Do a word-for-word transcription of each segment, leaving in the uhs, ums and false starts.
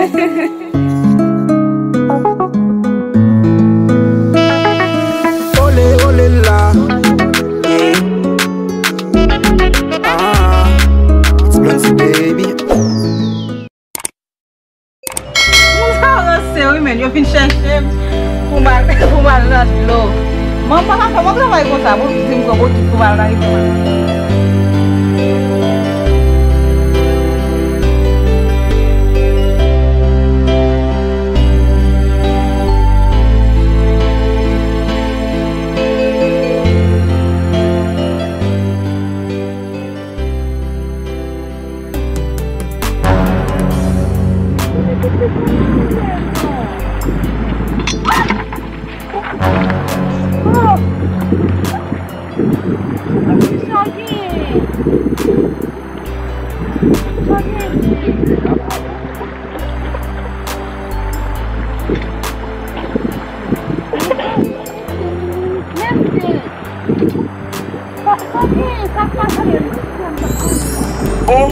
Olé, olé la. Yeah. Ah, it's Blondy, baby. Moun sa yo ranse wi, men yo vin chèche m pou m al, pou m al nan dlo. Manman, pa fè m yon travay konsa, pou di m pran bokit pou m al nan rivyè. Oh!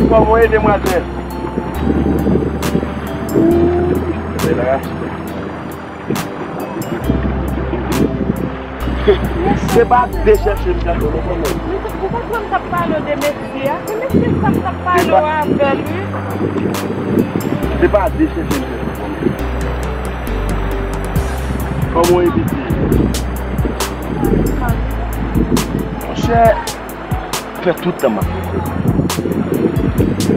Kòman w ye, demwazèl? Se pa de chèche m t ap fè w, non, kòman? Ou konprann m t ap pale w de mesye a? Se mesye sa m t ap pale w avè l, wi. Se pa de chèche m t ap fè w. Kòman w ye, piti? Monchè, fè tout tan m ap fè.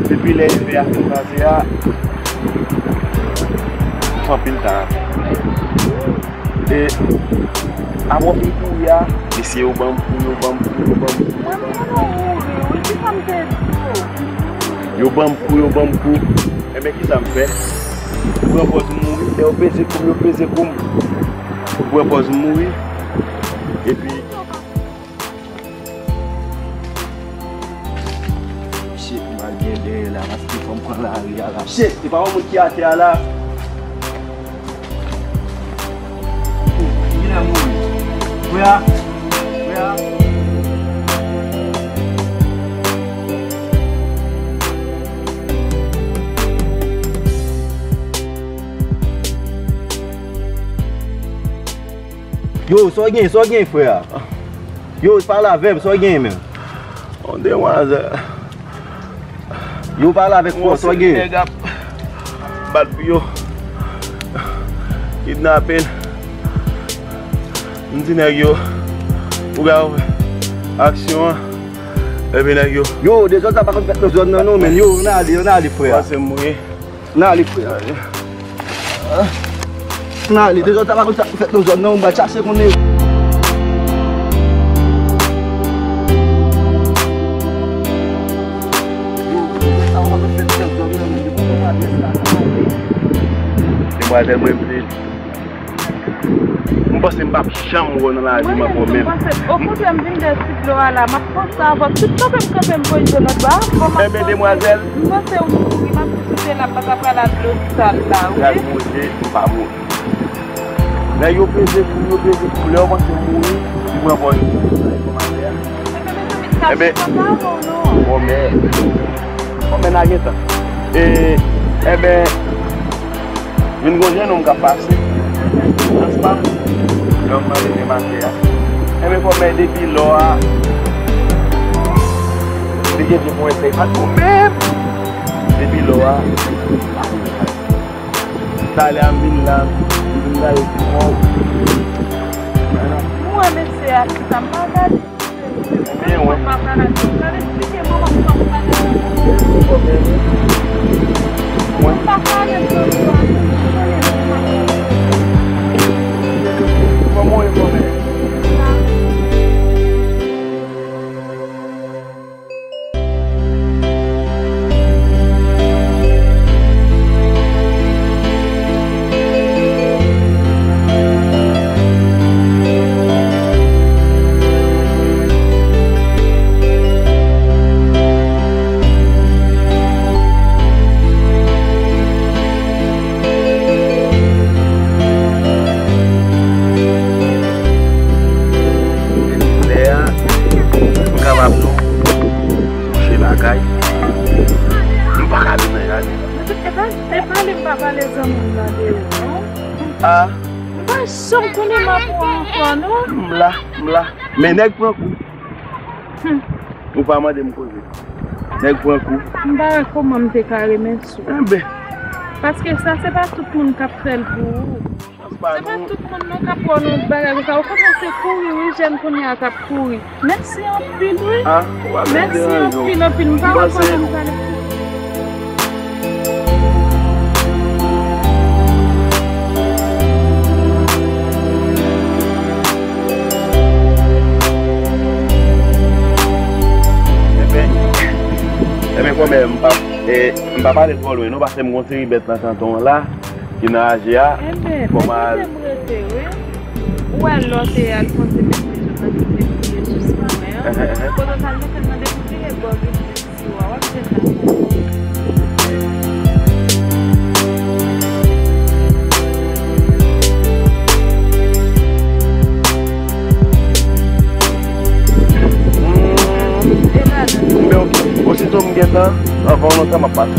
Depi lè evè a fin pase a, m fè anpil tan. E, apre w fin kouri a, mesye yo ban m kou, yo ban m kou, yo ban m kou. Mwen, mwen, mwen mouri, wi, ki sa m te di w? Yo ban m kou, yo ban m kou. Enben, ki sa m fè? M pran pòz m mouri. Lè yo peze kou m, yo peze kou m. M pran pòz m mouri. Epi, shit, m pral gen dèyè la, paske fò m pran lari a la. Shit, se pa yon moun ki atè a la. Kilè m mouri? Frè a? Frè a? Yo, sa w gen, sa w gen, frè a? Yo, pale avè m, sa w gen menm? On demwazèl. Yo, pale avèk frè w, sa w gen? Nèg ap bat pou yo kidnape l. M di nèg yo, ou ka wè aksyon an. Epi nèg yo. Yo, dezòd sa pa konn fèt nan zòn nan non, men yo, ann ale, ann ale, frè a. Panse m mouri. N ale, frè. N ale, dezòd sa pa konn sa k fèt nan zòn nan, ou va chache konnen. Demwazèl, mwen vle M panse m p ap janm wè w nan lavi m ankò menm. Okontrè, m vin dèyè ti dlo a la, m ap panse avè w. Tout kanpe m kanpe, m voye je lòt bò a. Enben, demwazèl. M panse ou mouri, m ap sou site la, m pa ta pral al lopital la, wi. Gras Bondye, m pa mouri. Lè yo peze kou m, yo peze kou m, lè yo panse m mouri, m pran pòz. Enben, bon, men, bon, men, n a gentan. E, enben, vin gon jennonm k ap pase. Nan spa. Lè m mande men m atè a. Enben, kòmè depi lò a, li gen de pwen fèy pa tou menm. Depi lò a, talè a m vin la, m vin gade ti kò. Mwen, mesye a, chita, m pa gade. Byen, wè. Kòman w ye, kòmè? M pa ka bezwen gade. E pa, e pale m pa pale zanmi m nan de ou, non. Ah. M pa janm konnen m ap wè w ankò, non. M la, m la. Men nèg pran kou. Hmm. Ou pa mande m koze. Nèg pran kou. M pa wè kòman m te ka renmen sou. Enben. Paske sa, se pa tout moun k ap fè l pou ou. Se pa tout moun non k ap wè w nan bagay konsa. Ou konnen se kouri, wi, jèn kounye a k ap kouri. Mèsi anpil, wi. Ah, ou pa bezwen deranje w. Mèsi anpil, anpil. M pa wè kòman m pale. Enben, enben, kòmè, m pa, eh, m pa pale twò lwen, non, paske m gon seri bèt nan kanton an la. Ki nan aje a, fò m al. Enben, kote m rete, wi. Ou wè lè w te al fè yon ti mete tout nan tout debouye jis pou mwen an. Kote w t al mete l nan debouye, bò vin jis sou a, w ap jwenn la. Enben, oke. Osito m gentan, anvan lontan m ap pase.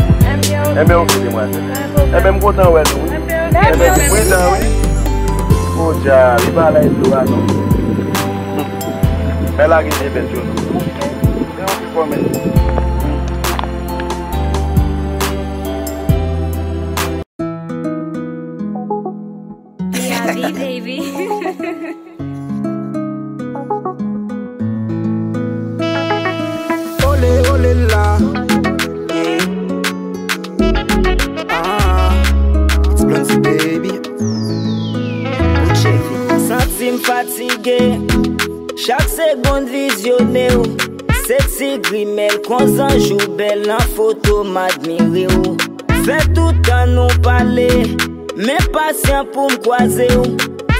Enben, oke, demwazèl. Enben, m kontan wè nou, wi. Enben, wi, pridan, wi. O djab, li pa la epi w a non. Mè lage de bèt yo non. Enben, oke, kòmè. Baby. Ole, ole la. Ah, it's Blonde baby. Santi m fatige. Chak segonn vizyone w. Seksi grimèl kon zanj ou bèl nan foto m admire w. Fè tout tan nou pale, men pasyan pou m kwaze w.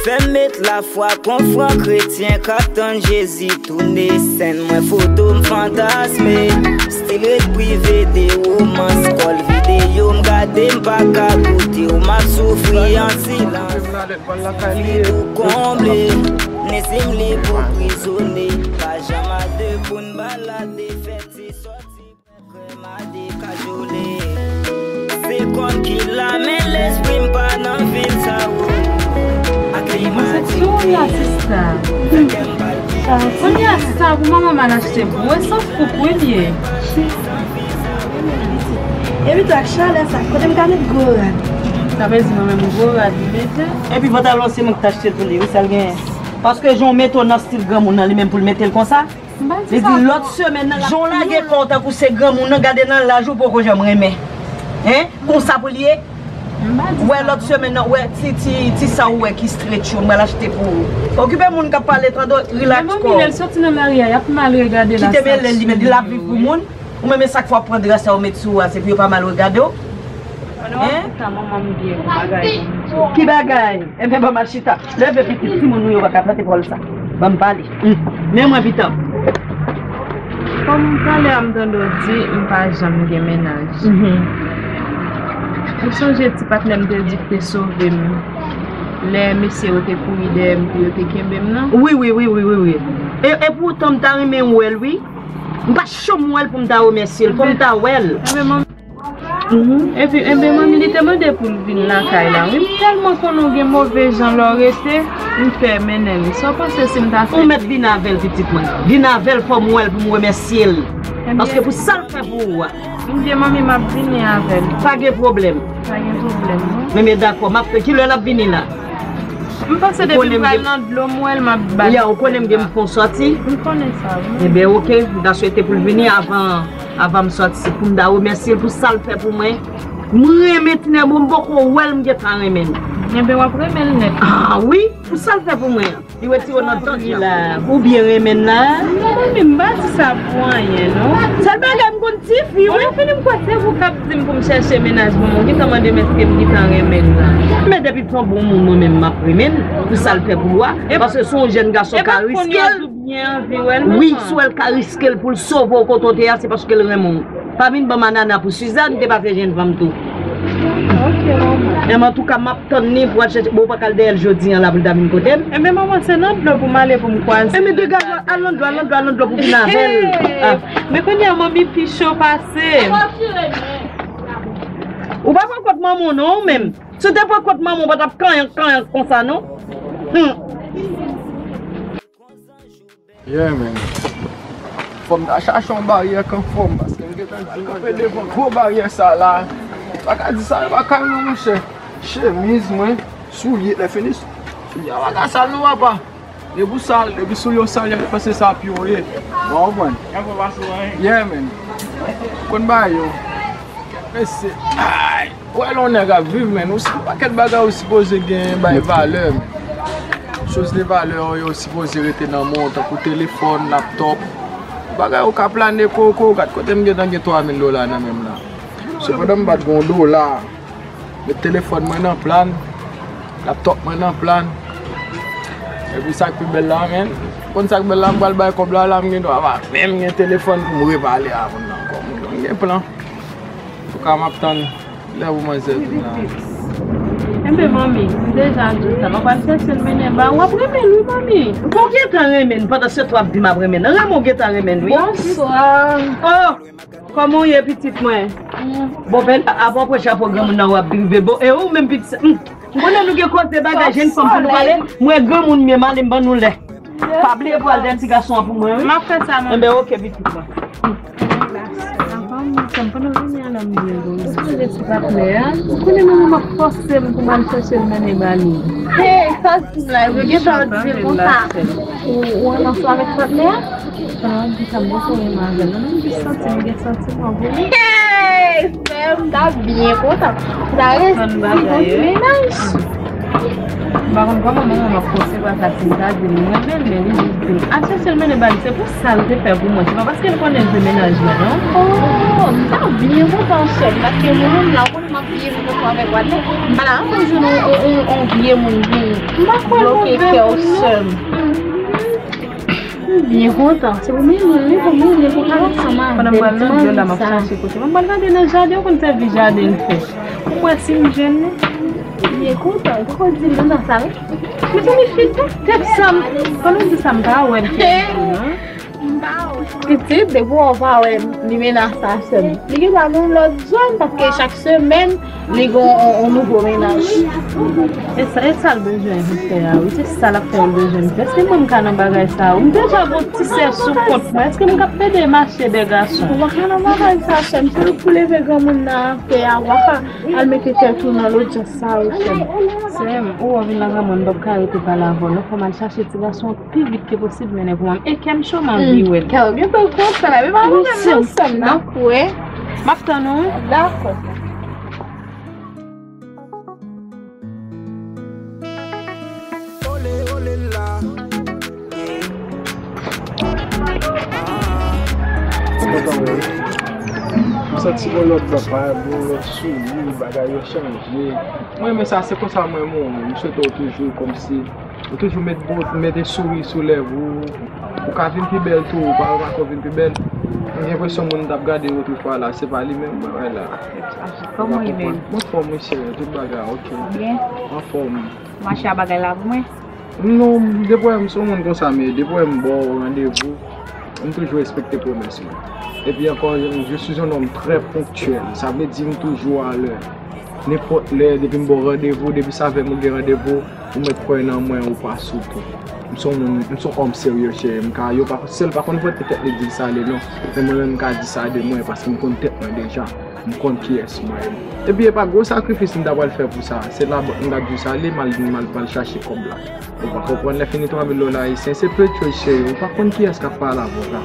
Fè m met lafwa kon fran kretyen k ap tann Jezi tounen. Send mwen foto m fantasme, stil ret prive de womans, kòl videyo m gade m pa ka koute w. M ap soufri an silans. Vid ou konble, nezim li pou prizone. Pa janm a de pou n balade, fè ti sòti. Mwen se sou la sista. Kounye a sista pou manman m al achte pou mwen, san fou pou l ye. Epi tou ak chalè sa, kote m ka met gwo rad? Sa vle di mwen menm gwo rad m mete. Epi pantalon se mwen ki t achte l pou li, wi, sa l genyen. Paske jan w mete w nan stil granmoun nan, li menm pou l mete l konsa. Li di lòt semèn nan, jan w lage kò w tankou se granmoun nan, gade nan laj ou poko janm renmen. Hein? Konsa pou l ye? Ou wè lòt semèn nan, ou wè ti, ti, ti sa ou wè ki stretch yo, m pral achte pou ou. Okipe moun k ap pale, tande, relax kò w. Kite mele l, li menm, li, l ap viv pou moun. Ou menm, e sa k fè w ap pran dra sa yo met sou ou a, se pou yo pa mal regade w? Hein? Ki bagay? Enben, ban m al chita. Leve pitit, timoun nou yo pa ka plante pwòl sa. Ban m pale. Men mwen pita. Kòm talè a m tande w di, m pa janm gen mennaj. Ou sonje ti patnè m te di k te sove m lè mesye yo te kouri dèyè m pou yo te kenbe m nan? Wi, wi, wi, wi, wi, wi. E, e poutan m ta renmen wè l, wi. M pa t janm wè l pou m ta remèsye l, pou m ta wè l. Epi, enben, manmi, li te mande pou l vin lakay la, wi. M tèlman konnen w gen move jan lè w rete, m pè mennen l. Sa w panse si m ta fè? Ou mèt vin avè l, pitit mwen. Vin avè l, fò m wè l pou m remèsye l. Paske pou sa l fè pou ou a. Ebyen, manmi, m ap vini avè l. Pa gen pwoblèm. Pa gen pwoblèm, non. Men, men dakò, m ap fè, kilè l ap vini la? M panse depi m pral nan dlo, m wè l, m ap bat. Ya, ou konnen m gen m fon sòti? M konnen sa, wi. Ebyen, oke, m ta swete pou l vini avan, avan m sòti, pou m ta remèsye l pou sa l fè pou mwen. M renmen ti nèg, bon, m poko wè l, m gentan renmen l. Ebyen, w ap renmen l nèt. Ah, wi, pou sa l fè pou mwen. Li retire w nan tande la. Ou byen renmen l la? Non, manmi, m pa di sa pou anyen, non. Sèl bagay m konn tifi, wi. Ou fini m kwè se ou k ap di m pou m chèche mennaj pou mwen. Ou gentan mande m èske m gentan renmen l la. Men depi l se yon bon moun, mwen menm m ap renmen l. Pou sa l fè pou ou a. Paske se yon jèn gason ka riske l. Wi, si w wè l ka riske l pou l sove w kote w te a, se paske l renmen w. Pa vin ban m anana pou Suzanne, te pase jèn fanm tou. Ok, manman. Em, antouka, m ap tann li pou al chèche. Bon, ou pa ka al dèyè l jodi a la pou l ta vin kote m? Enben, manman, se nan dlo pou m ale pou m kwaze. Enben, degaje w, al nan dlo, al nan dlo, al nan dlo pou vin avè l. Hey! Ah. Men kounye a, manmi pi cho pase m. Ou pa pran kont manman w non, ou menm. Si w te pran kont manman w, ou pa t ap kanyank, kanyank konsa, non. Hmm. Yeah, man. Fò m ta chache yon baryè k anfòm, paske m gentan di m kanpe devan gwo baryè sa la. Pa ka di sa, yo pa kay mwen, monchè. Chemiz mwen, soulye, lè fini, soulye a pa ka sal non, papa. Depi w sal, depi soulye w sal, y ap panse sa pi w ye. Bon, w konprann? Yon fwa pa sou anyen. Yeah, man. Konn bagay yo. Mesye, ay, ou wè lè yon nèg ap viv, men, ou si, yon pakèt bagay ou sipoze gen bay valè, men. Choz de valè yo, yo sipoze rete nan men w, tankou telefòn, laptòp. Bagay ou ka plane koko, gad kote m gentan gen twa mil dola nan men m la. Sepandan, m pa t gen yon dola. Met telefòn mwen nan plan, laptòp mwen nan plan. Epi sa k pi bèl la, men, konn sa k bèl la, m pral bay kòb la, la m gen dwa pa menm gen telefòn pou m repale a moun nan ankò. M gen plan. Antouka, m ap tann lè pou manzè vin la. Enben, manmi, m deja di w sa. M ap al chèche l mennen ba ou. W ap renmen l, wi, manmi. Bon, w gentan renmen l. Pandan se tan w ap di m ap renmen l. Renmen w gentan renmen l, wi. Bonswa. Oh, kòman w ye, pitit mwen? Bon, bèl, apre w pran chapo granmoun nan, w ap rive. Bon, e ou menm, pitit, hmm. M konnen nou gen koze bagay, jèn fanm pou nou pale. Mwen granmoun m ye, m ale m ban nou lè. Pa bliye pral dèyè ti gason an pou mwen, wi. M ap fè sa, manmi. Enben, oke, pitit mwen. Avan m, sèm, pandan jounen an, lè m vin, m sonje ti patnè a. Ou konnen manman m ap fòse m pou m al chèche l mennen ba li. Hey, sa di m la, yo gentan di l konsa. Ou, ou ann ansanm avèk patnè a? Pandan w ap di sa, m poko renmen avè l non, men m jis santi m gen santiman pou li. Hey, sè m, m ta byen kontan. Ou ta resi pou yon ti mennaj. M pa konn kòman manman m ap konsevwa sa, si m ta di l m renmen l, men li jis di m al chèche l mennen ba li. Se pou sa l te fè pou mwen. Se pa paske l konnen l se mennaj mwen, non. Oh, m ta byen kontan, sè m, paske moun la, ou konnen m ap byen kontan avèk Wadley. M pa ta renmen jwenn yon, yon, yon, yon vye moun vin bloke kè w, sè m. M byen kontan. Se pou mwen, mwen, mwen, mwen, mwen, pou kal ansanm avè l. Pandan m pral nan dlo la, m ap chache kote. Mwen pral gade nan jaden, ou konn sèvi jaden l fè. Pou m wè si m jwenn li. M byen kontan. Poko di l nan sa, wi. Mezanmi, fi tèt, tèt sa m. Pandan w di sa, m pa wè l tèt, non. M pa wè. Pitit, depi w pa wè limena sa, sè m. Li gentan nan yon lòt zòn, paske chak semèn, li gen yon, yon nouvo mennaj. E sa, e sa l bezwen vin fè a, wi. Se sa l ap fè l bezwen vin fè. Èske mwen m ka nan bagay sa a? M deja gon ti sè sou kont mwen. Èske m ka plede mache dè gason? Ou pa ka nan bagay sa, sè m. Se ou k pou leve granmoun nan atè a. Ou pa ka al mete tèt ou nan lodjans sa a, wi, sè m. Sè m, ou wè w vin nan granmoun, m p ap ka rete pale avè w non. Fò m al chache ti gason pi vit ke posib mennen pou mwen. E kè m cho, m anvi wè l. Kè w gentan konsa la. Men pa pwoblèm non, sè m, n ap wè. M ap tann ou. Dakò. M santi gon lòt vibe, gon lòt souri, bagay yo chanje. Mwen renmen sa, se konsa mwen renmen w. M swete w toujou kòmsi ou toujou met bon, mete souri sou lèv ou. Ou ka vin pi bèl tou, ou pa remake w vin pi bèl. M gen enpresyon moun m t ap gade otrefwa la, se pa li menm mwen wè la. Kòman w ye menm? Mwen fòm wi cheri, tout bagay ok. Byen. Anfòm. Mache a bagay la pou mwen? Non, depi w wè m se yon moun konsa, men depi w wè m ba w randevou, m toujou respekte pwomès mwen. Epi ankò, je suis un homme très ponctuel. Sa vle di m toujou alè. Nenpòt lè, depi m ba w randevou, depi sa fè m ou gen randevou, ou mèt kwè nan mwen, ou pa sou tou. M se yon moun, m se yon òm serye, cheri. M ka, yo pa, sèl pa konn pote tèt li di l sale, non. Men mwen menm, m ka di sa de mwen, paske m konn tèt mwen deja. M konn kiyès mwen ye. Epi, e pa gwo sakrifis m ta pral fè pou sa. Se labank m t ap jis ale, m al, m al, m al chache kòb la. Ou pa konprann, lè fini twa mil dola ayisyen, se pechoj, cheri. Ou pa konn kiyès k ap pale avè w la.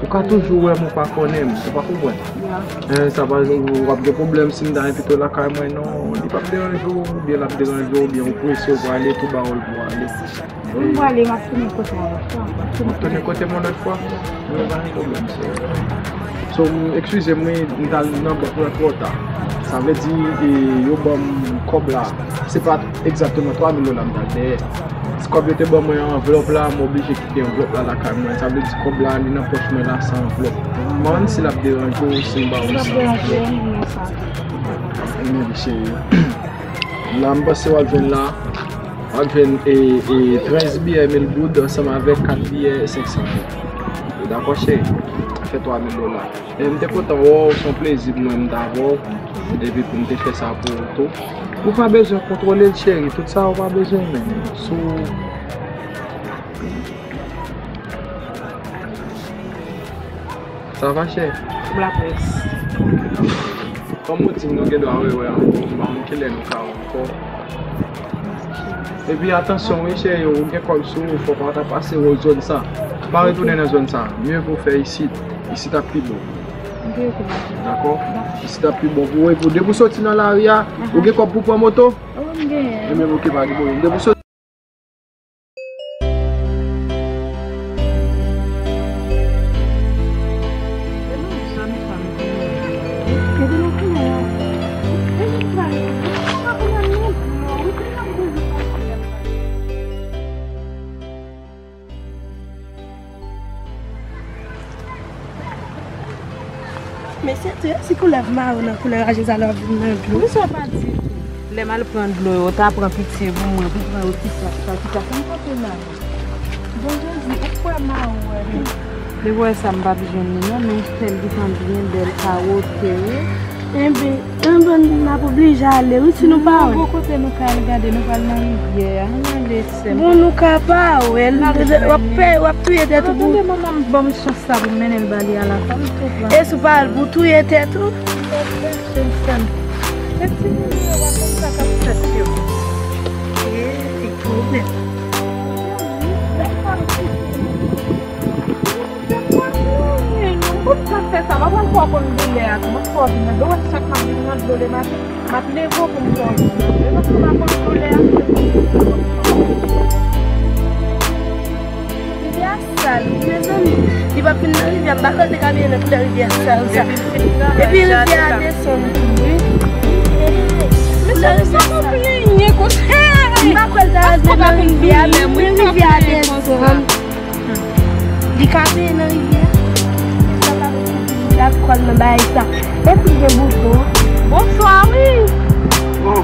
Ou ka toujou wè m, ou pa konnen m. Ou pa konprann? Eh, sa pa, ou, w ap gen pwoblèm si m ta envite w lakay mwen, non. Li p ap deranje w, oubyen l ap deranje w, oubyen ou prese, ou prale, tou ba w l pou w ale. Mwen prale, m ap tounen kote w yon lòt fwa. M ap tounen kote m yon lòt fwa? Mwen pa gen pwoblèm, sè. So, m, eskize m, wi, m t al nan bank lan twò ta. Sa vle di, e, yo ban m kòb la. Se pa egzakteman twa mil dola m t al dèyè. Kòb yo te ban mwen anvlòp la, m oblije kite anvlòp la lakay mwen. Sa vle di kòb la, li nan pòch mwen la, san anvlòp. Mande si l ap deranje w, si m ba w sa. Anyen, cheri. La, m panse w ap jwenn la, w ap jwenn e, e, trèz biyè mil goud ansanm avèk kat biyè senk san goud. Ou dakò, cheri? Fè twa mil dola. E m te kontan wè w, se yon plezi pou mwen m t avè w. Epi pou m te fè sa pou ou tou. Ou pa bezwen kontwole l, cheri. Tout sa ou pa bezwen menm. Sou Sa va, chè? Kòb la près. Kòm ou di m, nou gen dwa rewè ankò. M pa konn kilè nou ka wè ankò. Epi atansyon wi, cheri, ou gen kòb sou ou, fòk ou ta pase wè zòn sa. Pa retounen nan zòn sa. Mye vo fè isit. Isit ap pi bon. Dakò? Isit ap pi bon pou ou. Epi depi w soti nan lari a, ou gen kòb pou pran moto? Wi, m genyen. Ebyen, oke, pa gen pwoblèm. Depi w soti Mesye, ti, si koulèv mawon nan koulè raje sa lè w ap vin nan dlo. Wi, sa pa ditou. Lè m al pran dlo yo, ta pran pitye pou mwen, pou pran yo ti sa, ti sa, ti sa, sa m pote mawon. Bon, Jezi, ou kwè mawon wè li? Li wè sa m p ap jwenn li non, men fè l gentan byen bèl, kawote, wi. Enben, enben, n ap oblije ale, wi, si nou pa wè. Bon, kote nou ka al gade, nou pral nan rivyè a, ann ale, sè m. Bon, nou ka pa wè l, w ap pè, w ap touye tèt ou pou. Tande, manman m ban m chans sa pou m mennen l ba li a la, fò m tou pran. E si w pa al pou touye tèt ou? M pa prese, sè m. E ti moun yo, w ap konn sa k ap fèt yo. E, e, pwoblèm. Ou pa fè sa, m ap pran fè w konn doulè a tou. M ap fè w vin nan dlo, w wè chak m ap vin nan dlo lematen, m ap leve w pou m fè w vin nan dlo. E paske w pa konn doulè a. Rivyè a sal, wi, mezanmi. Li pa fin nan rivyè a, m pa kwè l te ka vin nan koulè rivyè a sal sa. Epi rivyè a desann tou, wi. Koulè rivyè a sal. M pa kwè l ta vin nan rivyè a, men rivyè a desann. Li ka peye nan rivyè. Sa pa vle di l ap kòl nan bagay sa. Epi l gen bouton. Bonswa, wi. Oh.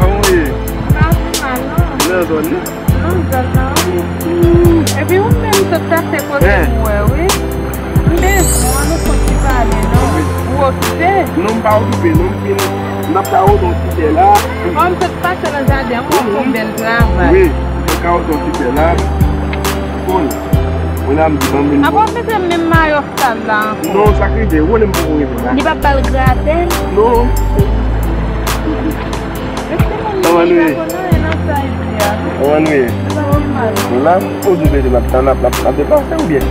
Kòman w ye? M pa vin mal, non. Nan zòn nan? Nan zòn nan, wi. Epi ou menm, sot pase kote m wè, wi. M bezwen w, nou fon ti pale, non. Ou okipe? Non, m pa okipe, non, m fin. M ap kawote yon ti tè la. Bon, m sot pase nan jaden an, m wè w fè yon bèl travay. Wi, m ap kawote yon ti tè la. Bon, mwen la, m di ban m vin. Apa w ap mete menm mayo sal la ankò? Non, sa k rive, ou konnen m poko rive la. Li p ap ba l gratèl? Non. Kòman nou ye? Kòman nou ye? Nou la? Poze w mete l ap, l ap, l ap deplase oubyen?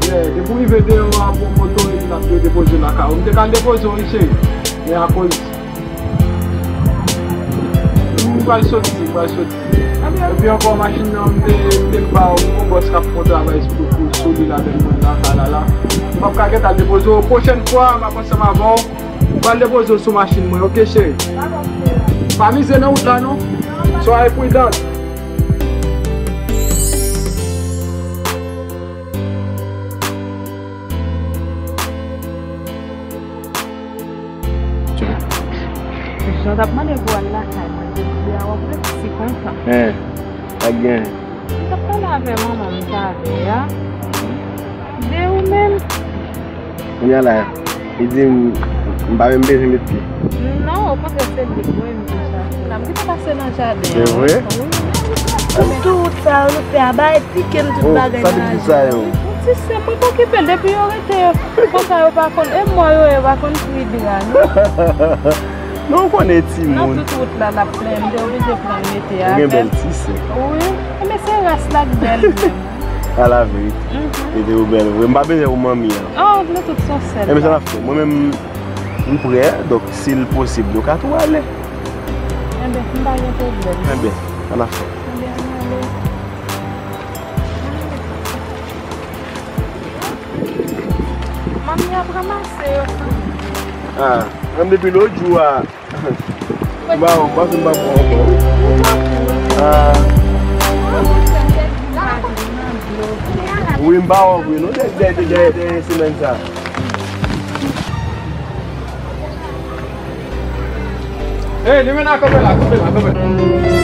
Yeah, depi w rive deyò a, pran foto epi n ap depoze w lakay ou. M te ka al depoze w wi cheri. Men akoz m pral soti, m pral soti. Epi ankò machin nan, m te, m te ba w, yon bòs k ap fè yon travay sou, sou, sou li la, avèk mwen lakay la la. M p ap ka gentan al depoze w. Pwochèn fwa, m ap ansanm avè w. M pral depoze w sou machin mwen, oke cheri? Pa mize nan wout la non. Soyez prudente. Jan w t ap mande pou w al lakay mwen, jodi a w ap resi kontan. Hein, pa gen. M t ap pale avè manman m talè a. De ou menm? Kounye a la, li di m, m pa menm bezwen met pye. Non, okontrè, se li k voye m vin chache la. M gentan pase nan jaden an. Se vre? Wi. Tout wout sa yo nou fè a, bay pike m tout bagay nan lajan. Oh, sa te di sa yo? Ti sè, mwen pa okipe l, depi yo rete konsa yo pa konn, e mò yo ye, yo pa konn fri dra, non. Non, ou konnen timoun. Nan tout wout la, l ap plenyen, m te oblije pran mete avè l. Ou gen bèl ti sè. Wi, men se ras la k bèl menm. A la verite. Mhm. Tete ou bèl vre. M pa bezwen pou manmi an. Oh, nou tout se yon sèl. Enben sa n ap fè. Mwen menm, m prè, donk si l posib, nou ka tou ale. Enben, m pa gen pwoblèm. Enben, ann ap fè. Enben, ann ale. Manmi ap ranmase yo. Ah, menm depi lòt jou a. M pa, m panse m pa pran ankò. Ah. Wi, m pa wè w vre non, dèyè, dèyè, dèyè, dèyè semèn sa. Ey, li mennen kanpe la, kanpe la, kanpe la.